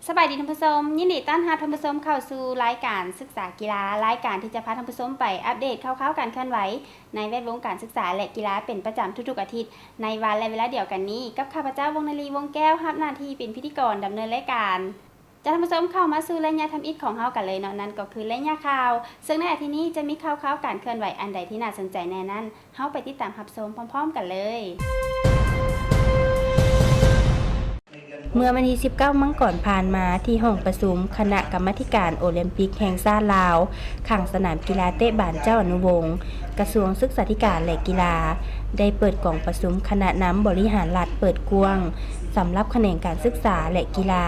ສະບາຍດີທ່ານຜູ້ຊົມ, ຍິນດີຕ້ອນຮັບທ່ານຜູ້ຊົມເຂົ້າສູ່ລາຍການສຶກສາກິລາ, ລາຍການທີ່ຈະພາທ່ານຜູ້ຊົມໄປອັບເດດຂ່າວຄາວການເຄື່ອນໄຫວໃນແວດວົງການສຶກສາ ແລະ ກິລາເປັນປະຈຳທຸກໆອາທິດ ໃນວັນ ແລະ ເວລາດຽວກັນນີ້ ກັບຂ້າພະເຈົ້າ ວົງນາລີ ວົງແກ້ວ, ຮັບໜ້າທີ່ເປັນພິທີກອນດຳເນີນລາຍການ. ຈະທ່ານຜູ້ຊົມ ເຂົ້າມາສູ່ໄລຍະທຳອິດຂອງເຮົາກັນເລີຍເນາະ, ນັ້ນກໍຄືໄລຍະຂ່າວ, ເຊິ່ງໃນອາທິດນີ້ຈະມີຂ່າວຄາວການເຄື່ອນໄຫວອັນໃດທີ່ໜ້າສົນໃຈແດ່ນັ້ນ, ເຮົາໄປຕິດຕາມຮັບຊົມພ້ອມໆກັນເລີຍ. ເມື່ອວັນທີສິບເກົ້າມັງກອນຜ່ານມາ ທີ່ຫ້ອງປະຊຸມຄະນະກຳມາທິການໂອລິມປິກແຫ່ງຊາດລາວ, ຂ້າງສະໜາມກິລາເຕະບານເຈົ້າອະນຸວົງ, ກະຊວງສຶກສາທິການ ແລະ ກິລາ ໄດ້ເປີດກອງປະຊຸມຄະນະນຳບໍລິຫານລັດເປີດກວ້າງ ສຳລັບຂະແໜງການສຶກສາ ແລະ ກິລາ,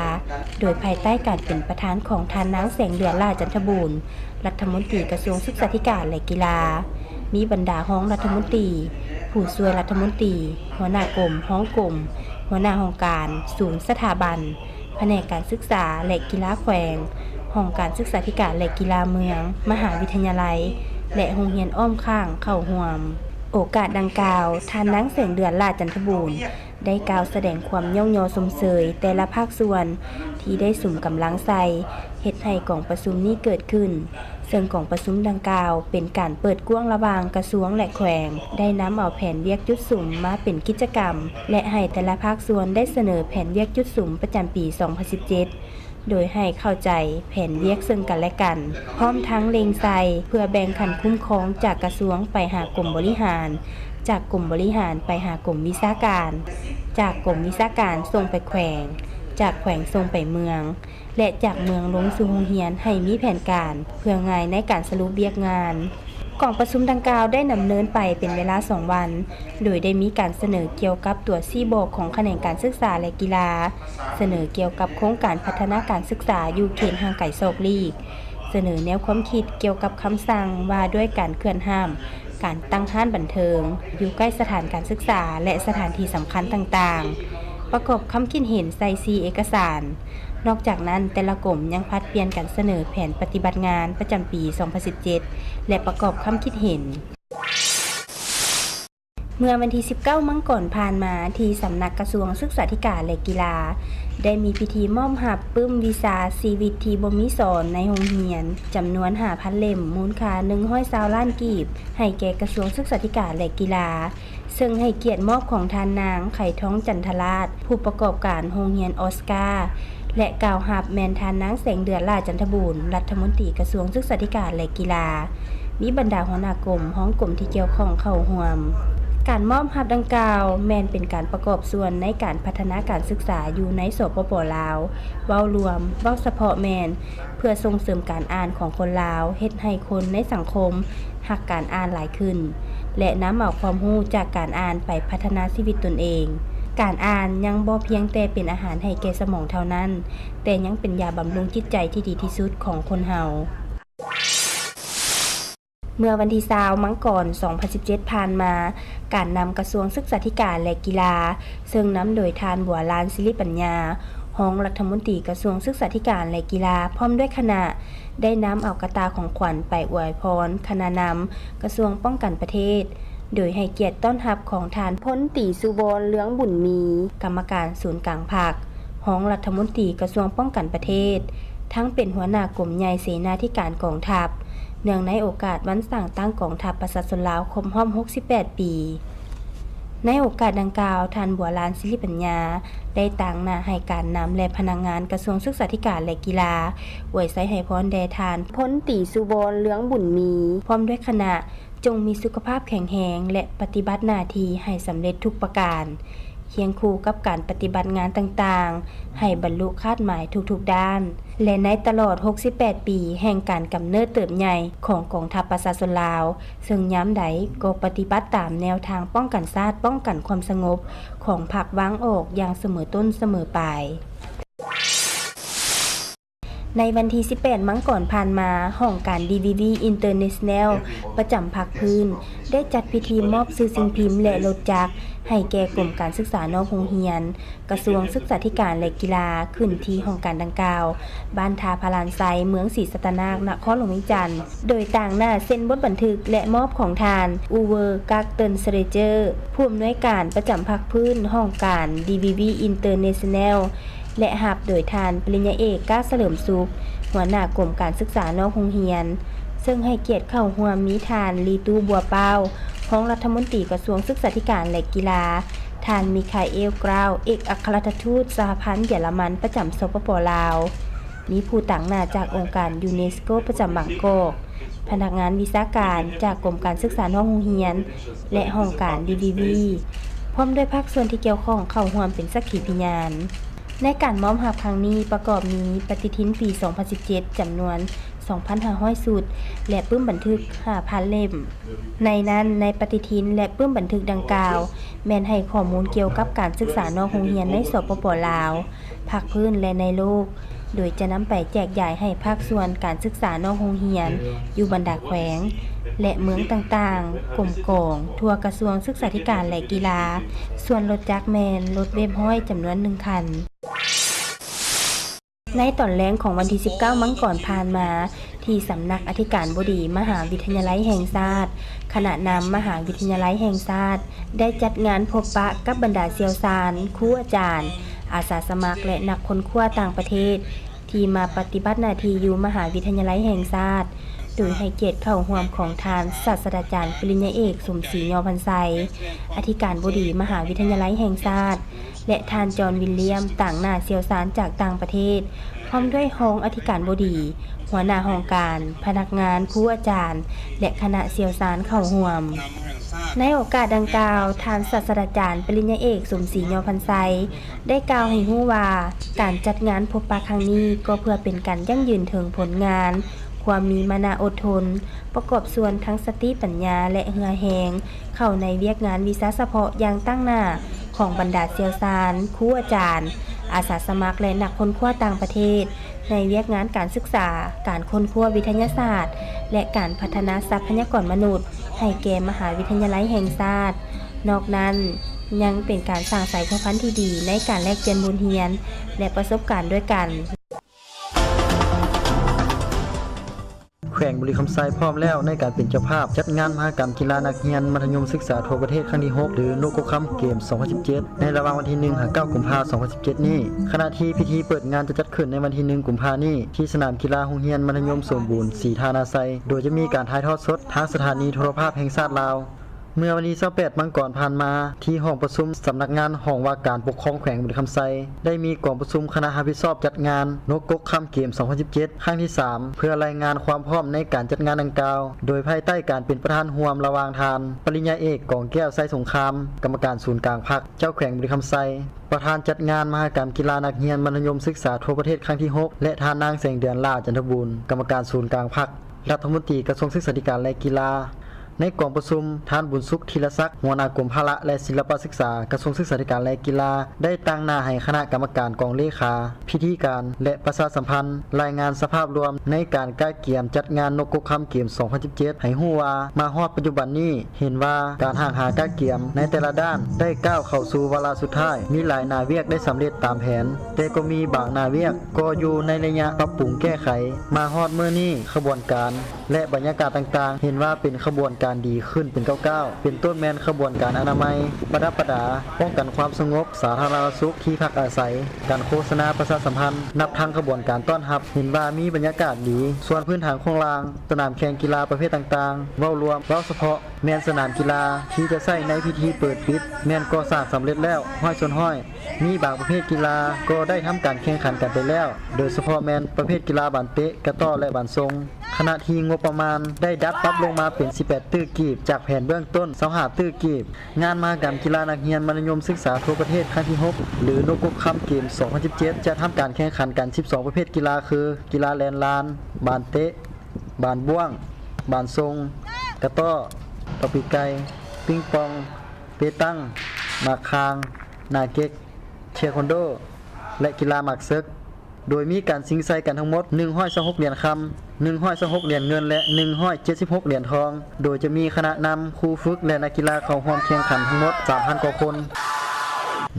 ໂດຍພາຍໃຕ້ການເປັນປະທານຂອງທ່ານນາງ ແສງເດືອນ ຫຼ້າຈັນທະບູນ, ລັດຖະມົນຕີກະຊວງສຶກສາທິການ ແລະ ກິລາ, ມີບັນດາຮອງລັດຖະມົນຕີ, ຜູ້ຊ່ວຍລັດຖະມົນຕີ, ຫົວໜ້າກົມ, ຮອງກົມ, ຫົວໜ້າຫ້ອງການ, ສູນ, ສະຖາບັນ, ພະແນກການສຶກສາ ແລະ ກິລາແຂວງ, ຫ້ອງການສຶກສາທິການ ແລະ ກິລາເມືອງ, ມະຫາວິທະຍາໄລ ແລະ ໂຮງຮຽນອ້ອມຂ້າງເຂົ້າຮ່ວມ. ໂອກາດດັ່ງກ່າວ, ທ່ານນາງ ແສງເດືອນ ຫຼ້າຈັນທະບູນ ໄດ້ກ່າວສະແດງຄວາມຍ້ອງຍໍຊົມເຊີຍແຕ່ລະພາກສ່ວນທີ່ໄດ້ສຸມກຳລັງໃສ່ ເຮັດໃຫ້ກອງປະຊຸມນີ້ເກີດຂຶ້ນ, ເຊິ່ງກອງປະຊຸມດັ່ງກ່າວເປັນການເປີດກວ້າງລະຫວ່າງກະຊວງ ແລະ ແຂວງ, ໄດ້ນຳເອົາແຜນວຽກຈຸດສຸມມາເປັນກິດຈະກຳ ແລະ ໃຫ້ແຕ່ລະພາກສ່ວນໄດ້ສະເໜີແຜນວຽກຈຸດສຸມປະຈຳປີສອງພັນສິບເຈັດ ໂດຍໃຫ້ເຂົ້າໃຈແຜນວຽກເຊິ່ງກັນ ແລະ ກັນ, ພ້ອມທັງເລັງໃສ່ເພື່ອແບ່ງຂັ້ນຄຸ້ມຄອງຈາກກະຊວງໄປຫາກົມບໍລິຫານ, ຈາກກົມບໍລິຫານໄປຫາກົມວິຊາການ, ຈາກກົມວິຊາການສົ່ງໄປແຂວງ, ຈາກແຂວງສົ່ງໄປເມືອງ ແລະ ຈາກເມືອງລົງສູ່ໂຮງຮຽນໃຫ້ມີແຜນການ ເພື່ອງ່າຍໃນການສະຫຼຸບວຽກງານ. ກອງປະຊຸມດັ່ງກ່າວໄດ້ດຳເນີນໄປເປັນເວລາສອງວັນ, ໂດຍໄດ້ມີການສະເໜີກ່ຽວກັບຕົວຊີ້ບອກຂອງຂະແໜງການສຶກສາ ແລະ ກິລາ, ສະເໜີກ່ຽວກັບໂຄງການພັດທະນາການສຶກສາຢູ່ເຂດຫ່າງໄກສອກຫຼີກ, ສະເໜີແນວຄວາມຄິດກ່ຽວກັບຄຳສັ່ງວ່າດ້ວຍການເຄື່ອນຫ້າມ ການຕັ້ງຮ້ານບັນເທີງຢູ່ໃກ້ສະຖານການສຶກສາ ແລະ ສະຖານທີ່ສຳຄັນຕ່າງໆ, ປະກອບຄຳຄິດເຫັນໃສ່ສີ່ເອກະສານ. ນອກຈາກນັ້ນ, ແຕ່ລະກົມຍັງຜັດປ່ຽນກັນສະເໜີແຜນປະຕິບັດງານປະຈຳປີສອງພັນສິບເຈັດ ແລະ ປະກອບຄຳຄິດເຫັນ. ເມື່ອວັນທີສິບເກົ້າມັງກອນຜ່ານມາ, ທີ່ສຳນັກກະຊວງສຶກສາທິການ ແລະ ກິລາ ໄດ້ມີພິທີມອບຮັບປຶ້ມວິຊາຊີວິດທີ່ບໍ່ມີສອນໃນໂຮງຮຽນ ຈຳນວນຫ້າພັນເຫຼັ້ມ, ມູນຄ່າໜຶ່ງຮ້ອຍຊາວລ້ານກີບ ໃຫ້ແກ່ກະຊວງສຶກສາທິການ ແລະ ກິລາ, ເຊິ່ງໃຫ້ກຽດມອບຂອງທ່ານນາງ ໄຂທອງ ຈັນທະລາດ, ຜູ້ປະກອບການໂຮງຮຽນອອສກາ ແລະ ກ່າວຮັບແມ່ນທ່ານນາງ ແສງເດືອນ ຫຼ້າຈັນທະບູນ, ລັດຖະມົນຕີກະຊວງສຶກສາທິການ ແລະ ກິລາ. ມີບັນດາຫົວໜ້າກົມ, ຮອງກົມທີ່ກ່ຽວຂ້ອງເຂົ້າຮ່ວມ. ການມອບຮັບດັ່ງກ່າວ ແມ່ນເປັນການປະກອບສ່ວນໃນການພັດທະນາການສຶກສາຢູ່ໃນ ສປປ ລາວ ເວົ້າລວມ, ເວົ້າສະເພາະແມ່ນເພື່ອສົ່ງເສີມການອ່ານຂອງຄົນລາວ, ເຮັດໃຫ້ຄົນໃນສັງຄົມຮັກການອ່ານຫຼາຍຂຶ້ນ ແລະ ນຳເອົາຄວາມຮູ້ຈາກການອ່ານໄປພັດທະນາຊີວິດຕົນເອງ. ການອ່ານຍັງບໍ່ພຽງແຕ່ເປັນອາຫານໃຫ້ແກ່ສະໝອງເທົ່ານັ້ນ, ແຕ່ຍັງເປັນຢາບຳລຸງຈິດໃຈທີ່ດີທີ່ສຸດຂອງຄົນເຮົາ. ເມື່ອວັນທີຊາວມັງກອນສອງພັນສິບເຈັດຜ່ານມາ, ການນຳກະຊວງສຶກສາທິການ ແລະ ກິລາ ເຊິ່ງນຳໂດຍທ່ານ ບົວລານ ສິລິປັນຍາ, ຮອງລັດຖະມົນຕີກະຊວງສຶກສາທິການ ແລະ ກິລາ ພ້ອມດ້ວຍຄະນະ ໄດ້ນຳເອົາກະຕ່າຂອງຂວັນໄປອວຍພອນຄະນະນຳກະຊວງປ້ອງກັນປະເທດ, ໂດຍໃຫ້ກຽດຕ້ອນຮັບຂອງທ່ານ ພົນຕີ ສຸວອນ ເລືອງບຸນມີ, ກຳມະການສູນກາງພັກ, ຮອງລັດຖະມົນຕີກະຊວງປ້ອງກັນປະເທດ, ທັງເປັນຫົວໜ້າກົມໃຫຍ່ເສນາທິການກອງທັບ, ເນື່ອງໃນໂອກາດວັນສ້າງຕັ້ງກອງທັບປະຊາຊົນລາວຄົບຮອບຫົກສິບແປດປີ. ໃນໂອກາດດັ່ງກ່າວ, ທ່ານ ບົວລານ ສິລິປັນຍາ ໄດ້ຕາງໜ້າໃຫ້ການນຳ ແລະ ພະນັກງານກະຊວງສຶກສາທິການ ແລະ ກິລາ ອວຍໄຊໃຫ້ພອນແດ່ທ່ານ ພົນຕີ ສຸວອນ ເລືອງບຸນມີ ພ້ອມດ້ວຍຄະນະ, ຈົ່ງມີສຸຂະພາບແຂງແຮງ ແລະ ປະຕິບັດໜ້າທີ່ໃຫ້ສຳເລັດທຸກປະການ, ຄຽງຄູ່ກັບການປະຕິບັດງານຕ່າງໆ ໃຫ້ບັນລຸຄາດໝາຍທຸກໆດ້ານ ແລະ ໃນຕະຫຼອດຫົກສິບແປດປີແຫ່ງການກຳເນີດເຕີບໃຫຍ່ຂອງກອງທັບປະຊາຊົນລາວ, ເຊິ່ງຍາມໃດກໍປະຕິບັດຕາມແນວທາງປ້ອງກັນຊາດ, ປ້ອງກັນຄວາມສະຫງົບຂອງພັກວາງອອກຢ່າງສະເໝີຕົ້ນສະເໝີປາຍ. ໃນວັນທີສິບແປດມັງກອນຜ່ານມາ, ຫ້ອງການ ດີວີວີ ອິນເຕີເນຊັນແນວ ປະຈຳພາກພື້ນ ໄດ້ຈັດພິທີມອບຊື່ສິ່ງພິມ ແລະ ລົດຈັກ ໃຫ້ແກ່ກົມການສຶກສານອກໂຮງຮຽນ, ກະຊວງສຶກສາທິການ ແລະ ກິລາ ຂຶ້ນທີ່ຫ້ອງການດັ່ງກ່າວ, ບ້ານທ່າພະລານໄຊ, ເມືອງສີສັດຕະນາກ, ນະຄອນຫຼວງວຽງຈັນ, ໂດຍຕາງໜ້າເຊັນບົດບັນທຶກ ແລະ ມອບຂອງທ່ານ ອູເວີ ກາກເຕີນ ສະເລເຈີ ຜູ້ອຳນວຍການປະຈຳພາກພື້ນຫ້ອງການ ດີວີວີ ອິນເຕີເນຊັນແນວ ແລະ ຮັບໂດຍທ່ານປະລິນຍາເອກ ກ້າສະເຫຼີມສຸກ ຫົວໜ້າກົມການສຶກສານອກໂຮງຮຽນ, ເຊິ່ງໃຫ້ກຽດເຂົ້າຮ່ວມມີທ່ານ ລີຕູ້ ບົວປ້າວ ຮອງລັດຖະມົນຕີກະຊວງສຶກສາທິການ ແລະ ກິລາ, ທ່ານ ມີຄາເອລ ກຣາວ ເອກອັກຄະລັດຖະທູດສະຫະພັນເຢຍລະມັນປະຈຳ ສປປ ລາວ, ມີຜູ້ຕາງໜ້າຈາກອົງການ ຢູເນສໂກ ປະຈຳບາງກອກ, ພະນັກງານວິຊາການຈາກກົມການສຶກສານອກໂຮງຮຽນ ແລະ ຫ້ອງການ ດີວີວີ ພ້ອມດ້ວຍພາກສ່ວນທີ່ກ່ຽວຂ້ອງເຂົ້າຮ່ວມເປັນສັກຂີພະຍານ. ໃນການມອບຮັບຄັ້ງນີ້ປະກອບມີປະຕິທິນປີສອງພັນສິບເຈັດ ຈຳນວນສອງພັນຫ້າຮ້ອຍຊຸດ ແລະ ປຶ້ມບັນທຶກຫ້າພັນເຫຼັ້ມ. ໃນນັ້ນ, ໃນປະຕິທິນ ແລະ ປຶ້ມບັນທຶກດັ່ງກ່າວ ແມ່ນໃຫ້ຂໍ້ມູນກ່ຽວກັບການສຶກສານອກໂຮງຮຽນໃນ ສປປ ລາວ, ພາກພື້ນ ແລະ ໃນໂລກ, ໂດຍຈະນຳໄປແຈກຢາຍໃຫ້ພາກສ່ວນການສຶກສານອກໂຮງຮຽນຢູ່ບັນດາແຂວງ ແລະ ເມືອງຕ່າງໆ, ກົມກອງ, ທົ່ວກະຊວງສຶກສາທິການ ແລະ ກິລາ, ສ່ວນລົດຈັກແມ່ນລົດເວັບຮ້ອຍ ຈຳນວນໜຶ່ງຄັນ. ໃນຕອນແລງຂອງວັນທີສິບເກົ້າມັງກອນຜ່ານມາ, ທີ່ສຳນັກອະທິການບໍດີມະຫາວິທະຍາໄລແຫ່ງຊາດ, ຄະນະນຳມະຫາວິທະຍາໄລແຫ່ງຊາດ ໄດ້ຈັດງານພົບປະກັບບັນດາຊ່ຽວຊານ, ຄູອາຈານ, ອາສາສະໝັກ ແລະ ນັກຄົ້ນຄວ້າຕ່າງປະເທດ ທີ່ມາປະຕິບັດໜ້າທີ່ຢູ່ມະຫາວິທະຍາໄລແຫ່ງຊາດ, ໂດຍໃຫ້ກຽດເຂົ້າຮ່ວມຂອງທ່ານ ສາດສະດາຈານ ປະລິນຍາເອກ ສົມສີ ຍໍພັນໄຊ ອະທິການບໍດີມະຫາວິທະຍາໄລແຫ່ງຊາດ ແລະ ທ່ານ ຈອນ ວິນລຽມ ຕາງໜ້າຊ່ຽວຊານຈາກຕ່າງປະເທດ, ພ້ອມດ້ວຍຮອງອະທິການບໍດີ, ຫົວໜ້າຫ້ອງການ, ພະນັກງານ, ຄູອາຈານ ແລະ ຄະນະຊ່ຽວຊານເຂົ້າຮ່ວມ. ໃນໂອກາດດັ່ງກ່າວ, ທ່ານສາດສະດາຈານ ປະລິນຍາເອກ ສົມສີ ຍໍພັນໄຊ ໄດ້ກ່າວໃຫ້ຮູ້ວ່າ, ການຈັດງານພົບປະຄັ້ງນີ້ກໍເພື່ອເປັນການຢັ້ງຢືນເຖິງຜົນງານ, ຄວາມມີມານະອົດທົນ, ປະກອບສ່ວນທັງສະຕິປັນຍາ ແລະ ເຫື່ອແຮງ ເຂົ້າໃນວຽກງານວິຊາສະເພາະຢ່າງຕັ້ງໜ້າຂອງບັນດາຊ່ຽວຊານ, ຄູອາຈານ, ອາສາສະໝັກ ແລະ ນັກຄົ້ນຄວ້າຕ່າງປະເທດ ໃນວຽກງານການສຶກສາ, ການຄົ້ນຄວ້າວິທະຍາສາດ ແລະ ການພັດທະນາຊັບພະຍາກອນມະນຸດ ໃຫ້ແກ່ມະຫາວິທະຍາໄລແຫ່ງຊາດ. ນອກນັ້ນ, ຍັງເປັນການສ້າງສາຍພົວພັນທີ່ດີໃນການແລກປ່ຽນບົດຮຽນ ແລະ ປະສົບການດ້ວຍກັນ. ແຂວງບໍລິຄຳໄຊພ້ອມແລ້ວໃນການເປັນເຈົ້າພາບຈັດງານມະຫະກຳກິລານັກຮຽນມັດທະຍົມສຶກສາທົ່ວປະເທດຄັ້ງທີຫົກ ຫຼື ໂນໂກຄຳເກມ ສອງພັນສິບເຈັດ ໃນລະຫວ່າງວັນທີໜຶ່ງ ຫາ ເກົ້າ ກຸມພາ ສອງພັນສິບເຈັດນີ້, ຂະນະທີ່ພິທີເປີດງານຈະຈັດຂຶ້ນໃນວັນທີໜຶ່ງ ກຸມພານີ້ ທີ່ສະໜາມກິລາໂຮງຮຽນມັດທະຍົມສົມບູນ ສີທານາໄຊ, ໂດຍຈະມີການຖ່າຍທອດສົດທາງສະຖານີໂທລະພາບແຫ່ງຊາດລາວ. ເມື່ອວັນທີຊາວແປດມັງກອນຜ່ານມາ, ທີ່ຫ້ອງປະຊຸມສຳນັກງານຫ້ອງວ່າການປົກຄອງແຂວງບໍລິຄຳໄຊ ໄດ້ມີກອງປະຊຸມຄະນະຮັບຜິດຊອບຈັດງານນົກກົກຄຳເກມ ສອງພັນສິບເຈັດ ຄັ້ງທີສາມ ເພື່ອລາຍງານຄວາມພ້ອມໃນການຈັດງານດັ່ງກ່າວ, ໂດຍພາຍໃຕ້ການເປັນປະທານຮ່ວມລະຫວ່າງທ່ານ ປະລິນຍາເອກ ກອງແກ້ວ ໄຊສົງຄາມ ກຳມະການສູນກາງພັກ, ເຈົ້າແຂວງບໍລິຄຳໄຊ, ປະທານຈັດງານມະຫະກຳກິລານັກຮຽນມັດທະຍົມສຶກສາທົ່ວປະເທດຄັ້ງທີຫົກ ແລະ ທ່ານນາງ ແສງເດືອນ ຫຼ້າຈັນທະບູນ ກຳມະການສູນກາງພັກ, ລັດຖະມົນຕີກະຊວງສຶກສາທິການ ແລະ ກິລາ. ໃນກອງປະຊຸມ, ທ່ານ ບຸນສຸກ ທີລະສັກ ຫົວໜ້າກົມພະລະ ແລະ ສິລະປະສຶກສາ ກະຊວງສຶກສາທິການ ແລະ ກິລາ ໄດ້ຕາງໜ້າໃຫ້ຄະນະກຳມະການກອງເລຂາ, ພິທີການ ແລະ ປະຊາສຳພັນ ລາຍງານສະພາບລວມໃນການກະກຽມຈັດງານນົກກົກຄຳເກມ ສອງພັນສິບເຈັດ ໃຫ້ຮູ້ວ່າ ມາຮອດປັດຈຸບັນນີ້ ເຫັນວ່າການຫ້າງຫາກະກຽມໃນແຕ່ລະດ້ານໄດ້ກ້າວເຂົ້າສູ່ວາລະສຸດທ້າຍ, ມີຫຼາຍໜ້າວຽກໄດ້ສຳເລັດຕາມແຜນ, ແຕ່ກໍມີບາງໜ້າວຽກກໍຢູ່ໃນໄລຍະປັບປຸງແກ້ໄຂ. ມາຮອດມື້ນີ້, ຂະບວນການ ແລະ ບັນຍາກາດຕ່າງໆ ເຫັນວ່າເປັນຂະບວນການດີຂຶ້ນເປັນກ້າວໆ, ເປັນຕົ້ນແມ່ນຂະບວນການອະນາໄມ, ປະດັບປະດາ, ປ້ອງກັນຄວາມສະຫງົບ, ສາທາລະນະສຸກ, ທີ່ພັກອາໄສ, ການໂຄສະນາປະຊາສຳພັນ, ນັບທັງຂະບວນການຕ້ອນຮັບ, ເຫັນວ່າມີບັນຍາກາດດີ. ສ່ວນພື້ນຖານໂຄງລ່າງ, ສະໜາມແຂ່ງກິລາປະເພດຕ່າງໆ, ເວົ້າລວມ, ເວົ້າສະເພາະ, ແມ່ນສະໜາມກິລາທີ່ຈະໃຊ້ໃນພິທີເປີດປິດ ແມ່ນກໍ່ສ້າງສຳເລັດແລ້ວຮ້ອຍສ່ວນຮ້ອຍ. ມີບາງປະເພດກິລາກໍໄດ້ທຳການແຂ່ງຂັນກັນໄປແລ້ວ, ໂດຍສະເພາະແມ່ນປະເພດກິລາບານເຕະ, ກະຕໍ້ ແລະ ບານສົ່ງ, ຂະນະທີ່ງົບປະມານໄດ້ດັດປັບລົງມາເປັນສິບແປດຕື້ກີບ ຈາກແຜນເບື້ອງຕົ້ນຊາວຫ້າຕື້ກີບ. ງານມະຫະກຳກິລານັກຮຽນມັດທະຍົມສຶກສາທົ່ວປະເທດຄັ້ງທີຫົກ ຫຼື ໂນໂກຄຳເກມ ສອງພັນສິບເຈັດ ຈະທຳການແຂ່ງຂັນກັນສິບສອງປະເພດກິລາ ຄື ກິລາແລ່ນລານ, ບານເຕະ, ບານບ້ວງ, ບານສົ່ງ, ກະຕໍ້, ເປົາປີກໄກ່, ປິງປອງ, ເປຕັງ, ໝາກຄາງ, ໜ້າເກັກ, ເທຄວັນໂດ ແລະ ກິລາໝາກເສິກ, ໂດຍມີການຊິງໄຊກັນທັງໝົດ ໜຶ່ງຮ້ອຍຊາວຫົກຫຼຽນຄຳ, ໜຶ່ງຮ້ອຍຊາວຫົກຫຼຽນເງິນ ແລະ ໜຶ່ງຮ້ອຍເຈັດສິບຫົກຫຼຽນທອງ, ໂດຍຈະມີຄະນະນຳ, ຄູຝຶກ ແລະ ນັກກິລາເຂົ້າຮ່ວມແຂ່ງຂັນທັງໝົດ ສາມພັນກວ່າຄົນ.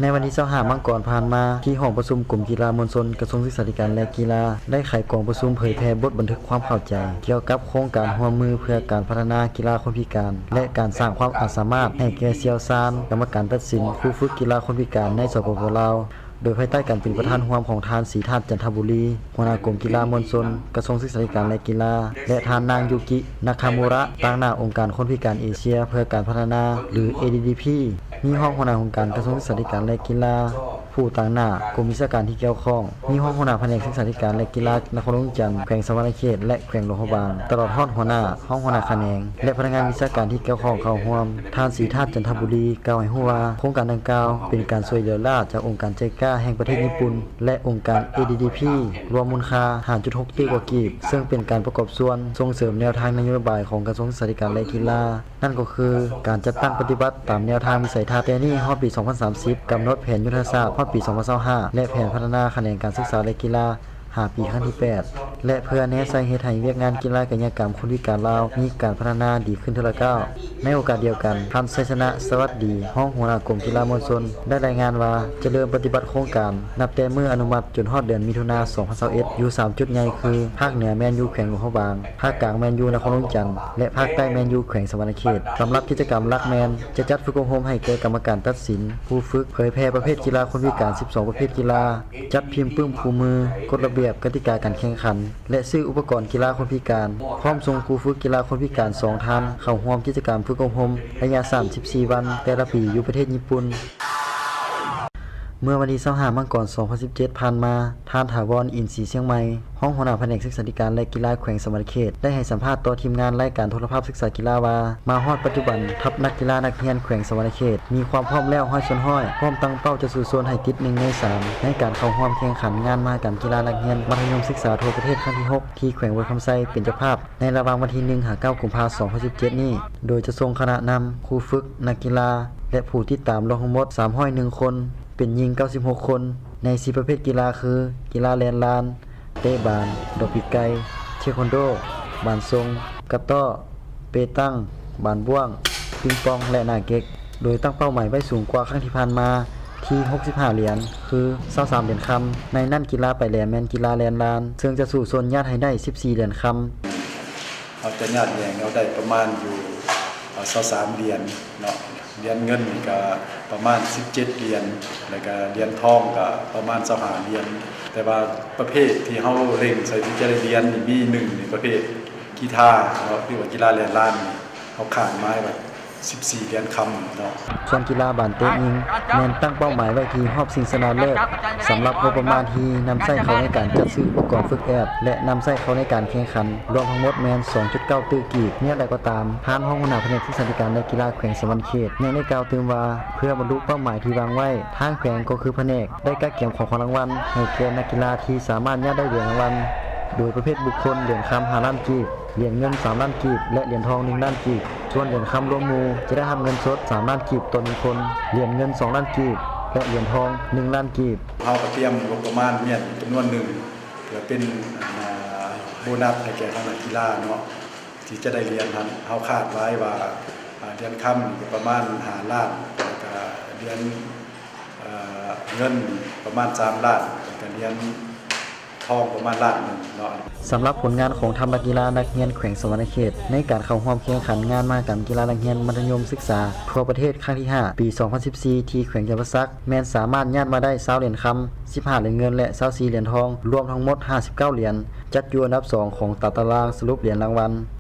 ໃນວັນທີຊາວຫ້າມັງກອນຜ່ານມາ, ທີ່ຫ້ອງປະຊຸມກົມກິລາມວນຊົນ ກະຊວງສຶກສາທິການ ແລະ ກິລາ ໄດ້ໄຂກອງປະຊຸມເຜີຍແຜ່ບົດບັນທຶກຄວາມເຂົ້າໃຈກ່ຽວກັບໂຄງການຮ່ວມມືເພື່ອການພັດທະນາກິລາຄົນພິການ ແລະ ການສ້າງຄວາມອາດສາມາດໃຫ້ແກ່ຊ່ຽວຊານ, ກຳມະການຕັດສິນ, ຄູຝຶກກິລາຄົນພິການໃນ ສປປ ລາວ. ໂດຍພາຍໃຕ້ການເປັນປະທານຮ່ວມຂອງທ່ານ ສີທາດ ຈັນທະບູລີ ຫົວໜ້າກົມກິລາມວນຊົນ ກະຊວງສຶກສາທິການ ແລະ ກິລາ ແລະ ທ່ານ ນາງ ຢູກິ ນາຄາມູຣະ ຕາງໜ້າອົງການຄົນພິການເອເຊຍເພື່ອການພັດທະນາ ຫຼື ເອດີດີພີ, ມີຮອງຫົວໜ້າອົງການກະຊວງສຶກສາທິການ ແລະ ກິລາ, ຜູ້ຕາງໜ້າກົມວິຊາການທີ່ກ່ຽວຂ້ອງ, ມີຮອງຫົວໜ້າພະແນກສຶກສາທິການ ແລະ ກິລານະຄອນຫຼວງວຽງຈັນ, ແຂວງສະຫວັນນະເຂດ ແລະ ແຂວງຫຼວງພະບາງ, ຕະຫຼອດຮອດຫົວໜ້າ, ຮອງຫົວໜ້າຂະແໜງ ແລະ ພະນັກງານວິຊາການທີ່ກ່ຽວຂ້ອງເຂົ້າຮ່ວມ. ທ່ານ ສີທາດ ຈັນທະບູລີ ກ່າວໃຫ້ຮູ້ວ່າ ໂຄງການດັ່ງກ່າວເປັນການຊ່ວຍເຫຼືອລ້າຈາກອົງການໄຈກາແຫ່ງປະເທດຍີ່ປຸ່ນ ແລະ ອົງການ ເອດີດີພີ ລວມມູນຄ່າ ຫ້າຈຸດຫົກຕື້ກວ່າກີບ, ເຊິ່ງເປັນການປະກອບສ່ວນສົ່ງເສີມແນວທາງນະໂຍບາຍຂອງກະຊວງສຶກສາທິການ ແລະ ກິລາ, ນັ້ນກໍຄື ການຈັດຕັ້ງປະຕິບັດຕາມແນວທາງວິໄສທັດແຕ່ນີ້ຮອດປີສອງພັນສາມສິບ, ກຳນົດແຜນຍຸດທະສາດຮອດປີສອງພັນຊາວຫ້າ ແລະ ແຜນພັດທະນາຂະແໜງການສຶກສາ ແລະ ກິລາ ຫ້າປີຄັ້ງທີແປດ ແລະ ເພື່ອແນໃສ່ເຮັດໃຫ້ວຽກງານກິລາກາຍະກຳຄົນພິການລາວມີການພັດທະນາດີຂຶ້ນເທື່ອລະກ້າວ. ໃນໂອກາດດຽວກັນ, ທ່ານ ໄຊຊະນະ ສະຫວັດດີ ຮອງຫົວໜ້າກົມກິລາມວນຊົນ ໄດ້ລາຍງານວ່າ ຈະເລີ່ມປະຕິບັດໂຄງການນັບແຕ່ມື້ອະນຸມັດຈົນຮອດເດືອນມິຖຸນາ ສອງພັນຊາວເອັດ ຢູ່ສາມຈຸດໃຫຍ່ຄື ພາກເໜືອແມ່ນຢູ່ແຂວງຫຼວງພະບາງ, ພາກກາງແມ່ນຢູ່ນະຄອນຫຼວງວຽງຈັນ ແລະ ພາກໃຕ້ແມ່ນຢູ່ແຂວງສະຫວັນນະເຂດ. ສຳລັບກິດຈະກຳຫຼັກແມ່ນ ຈະຈັດຝຶກອົບຮົມໃຫ້ແກ່ກຳມະການຕັດສິນ, ຄູຝຶກ, ເຜີຍແຜ່ປະເພດກິລາຄົນພິການສິບສອງປະເພດກິລາ, ຈັດພິມປຶ້ມຄູ່ມື, ກົດລະບຽບ, ກະຕິກາການແຂ່ງຂັນ ແລະ ຊື້ອຸປະກອນກິລາຄົນພິການ, ພ້ອມສົ່ງຄູຝຶກກິລາຄົນພິການສອງທ່ານເຂົ້າຮ່ວມກິດຈະກຳຝຶກອົບຮົມໄລຍະສາມສິບສີ່ວັນແຕ່ລະປີຢູ່ປະເທດຍີ່ປຸ່ນ. ເມື່ອວັນທີຊາວຫ້າ ມັງກອນ ສອງພັນສິບເຈັດ ຜ່ານມາ, ທ່ານ ຖາວອນ ອິນສີຊຽງໃໝ່ ຮອງຫົວໜ້າພະແນກສຶກສາທິການ ແລະ ກິລາແຂວງສະຫວັນນະເຂດ ໄດ້ໃຫ້ສຳພາດຕໍ່ທີມງານລາຍການໂທລະພາບສຶກສາກິລາວ່າ ມາຮອດປັດຈຸບັນ ທັບນັກກິລານັກຮຽນແຂວງສະຫວັນນະເຂດມີຄວາມພ້ອມແລ້ວຮ້ອຍສ່ວນຮ້ອຍ, ພ້ອມຕັ້ງເປົ້າຈະສູ້ຊົນໃຫ້ຕິດໜຶ່ງໃນສາມໃນການເຂົ້າຮ່ວມແຂ່ງຂັນງານມະຫະກຳກິລານັກຮຽນມັດທະຍົມສຶກສາທົ່ວປະເທດຄັ້ງທີຫົກ ທີ່ແຂວງບໍລິຄຳໄຊເປັນເຈົ້າພາບ ໃນລະຫວ່າງວັນທີໜຶ່ງ ຫາ ເກົ້າ ກຸມພາ ສອງພັນສິບເຈັດນີ້, ໂດຍຈະສົ່ງຄະນະນຳ, ຄູຝຶກ, ນັກກິລາ ແລະ ຜູ້ຕິດຕາມລວມທັງໝົດ ສາມຮ້ອຍໜຶ່ງຄົນ, ເປັນຍິງ ເກົ້າສິບຫົກຄົນ, ໃນສີ່ປະເພດກິລາຄື ກິລາແລ່ນລານ, ເຕະບານ, ດອກປີກໄກ່, ເທຄວັນໂດ, ບານສົ່ງ, ກະຕໍ້, ເປຕັງ, ບານບ້ວງ, ປິງປອງ ແລະ ໜ້າເກັກ, ໂດຍຕັ້ງເປົ້າໝາຍໄວ້ສູງກວ່າຄັ້ງທີ່ຜ່ານມາ ທີ່ຫົກສິບຫ້າຫຼຽນ ຄື ຊາວສາມຫຼຽນຄຳ. ໃນນັ້ນກິລາປາຍແຫຼມແມ່ນກິລາແລ່ນລານ ເຊິ່ງຈະສູ້ຊົນຍາດໃຫ້ໄດ້ສິບສີ່ຫຼຽນຄຳ. ເຮົາຈະຍາດແຍ່ງເອົາໄດ້ປະມານຢູ່ ເອີ່ ຊາວສາມຫຼຽນເນາະ, ຫຼຽນເງິນນີ້ກະປະມານສິບເຈັດຫຼຽນ ແລ້ວກະຫຼຽນທອງກະປະມານຊາວຫ້າຫຼຽນ. ແຕ່ວ່າປະເພດທີ່ເຮົາເລັງໃສ່ທີ່ຈະໄດ້ຫຼຽນນີ້ ມີໜຶ່ງນີ້ປະເພດ ກີຕາເນາະ ຫຼືວ່າກິລາແລ່ນລານນີ້ ເຮົາຄາດໝາຍໄວ້ສິບສີ່ຫຼຽນຄຳເນາະ. ສ່ວນກິລາບານເຕະຍິງ ແມ່ນຕັ້ງເປົ້າໝາຍໄວ້ທີ່ຮອບຊິງຊະນະເລີດ. ສຳລັບງົບປະມານທີ່ນຳໃຊ້ເຂົ້າໃນການຈັດຊື້ອຸປະກອນຝຶກແອບ ແລະ ນຳໃຊ້ເຂົ້າໃນການແຂ່ງຂັນ ລວມທັງໝົດແມ່ນສອງຈຸດເກົ້າຕື້ກີບ. ແນວໃດກໍຕາມ, ທ່ານຮອງຫົວໜ້າພະແນກສຶກສາທິການ ແລະ ກິລາແຂວງສະຫວັນນະເຂດ ຍັງໄດ້ກ່າວຕື່ມວ່າ ເພື່ອບັນລຸເປົ້າໝາຍທີ່ວາງໄວ້, ທາງແຂວງກໍຄືພະແນກ ໄດ້ກະກຽມຂອງຂວັນລາງວັນໃຫ້ແກ່ນັກກິລາທີ່ສາມາດຍາດໄດ້ຫຼຽນລາງວັນ ໂດຍປະເພດບຸກຄົນ ຫຼຽນຄຳຫ້າລ້ານກີບ, ຫຼຽນເງິນສາມລ້ານກີບ ແລະ ຫຼຽນທອງໜຶ່ງລ້ານກີບ. ສ່ວນຫຼຽນຄຳລວມໝູ່ຈະໄດ້ຮັບເງິນສົດສາມລ້ານກີບຕໍ່ໜຶ່ງຄົນ, ຫຼຽນເງິນສອງລ້ານກີບ ແລະ ຫຼຽນທອງໜຶ່ງລ້ານກີບ. ເຮົາກໍຕຽມງົບປະມານມາຈຳນວນໜຶ່ງ ເພື່ອເປັນ ອາ ໂບນັດໃຫ້ແກ່ທາງນັກກິລາເນາະ ທີ່ຈະໄດ້ຫຼຽນຫັ້ນ. ເຮົາຄາດໄວ້ວ່າ ອາ ຫຼຽນຄຳນີ້ປະມານຫ້າລ້ານ, ແລ້ວກະຫຼຽນ ເອີ່ ເງິນປະມານສາມລ້ານ, ແລ້ວກະຫຼຽນທອງປະມານລ້ານໜຶ່ງເນາະ. ສຳລັບຜົນງານຂອງທັບນັກກິລານັກຮຽນແຂວງສະຫວັນນະເຂດ ໃນການເຂົ້າຮ່ວມແຂ່ງຂັນງານມະຫະກຳກິລານັກຮຽນມັດທະຍົມສຶກສາທົ່ວປະເທດຄັ້ງທີຫ້າ ປີສອງພັນສິບສີ່ ທີ່ແຂວງຈຳປາສັກ ແມ່ນສາມາດຍາດມາໄດ້ຊາວຫຼຽນຄຳ, ສິບຫ້າຫຼຽນເງິນ ແລະ ຊາວສີ່ຫຼຽນທອງ, ລວມທັງໝົດຫ້າສິບເກົ້າຫຼຽນ, ຈັດຢູ່ອັນດັບສອງຂອງຕາຕະລາງສະຫຼຸບຫຼຽນລາງວັນ.